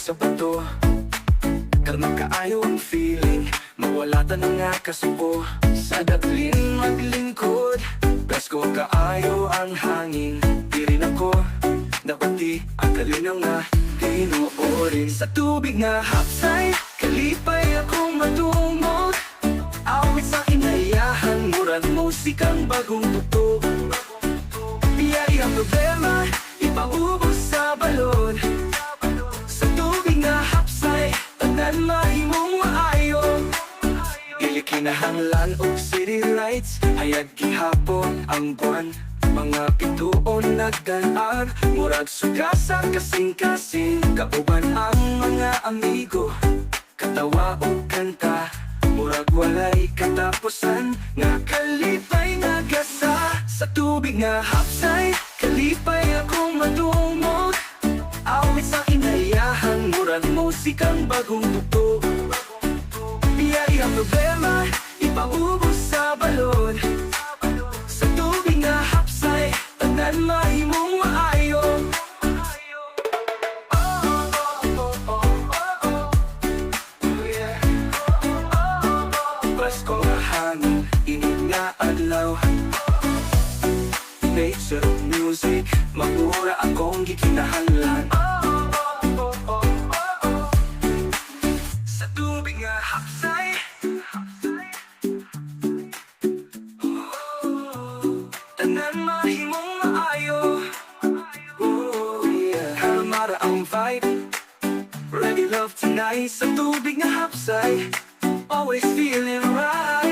sa bato. Kalma kaayo ang feeling, mawala tanan nga kasuko. Sa daplin maglingkod, presko kaayo ang hangin. Diri nako nabati ang kalinaw nga tinuorin. Sa tubig nga hapsay, kalipay akong madungog. Awit sa kinaiyahan, murag musikang bagong tugtog. Biyai ang problema, ipaubos sa balon. Sa tubig nga hapsay, tanan mahimong maayo. Dili kinahanglan og city lights, hayag gihapon ang buwan. Mga bituon nagdan-ar, murag suga sa kasing-kasing. Kauban ang mga amigo, katawa og kanta. Murag walay katapusan, nga kalipay nga gasa. Sa tubig nga hapsay, kalipay akong madungog. Awit sa kinaiyahan, murag musikang bagong tugtog. Biyai ang problema, ipaubos sa balon. Sa tubig nga hapsay, tanan mahimong maayo. Oh, yeah. Presko nga hangin, init nga adlaw. Nature music, mao ra akong gikinahanglan. Sa tubig nga hapsay, oh, tanan mahimong maayo. Oh, yeah. Kalma ra ang vibe. Ready love tonight. Sa tubig nga hapsay, always feeling right.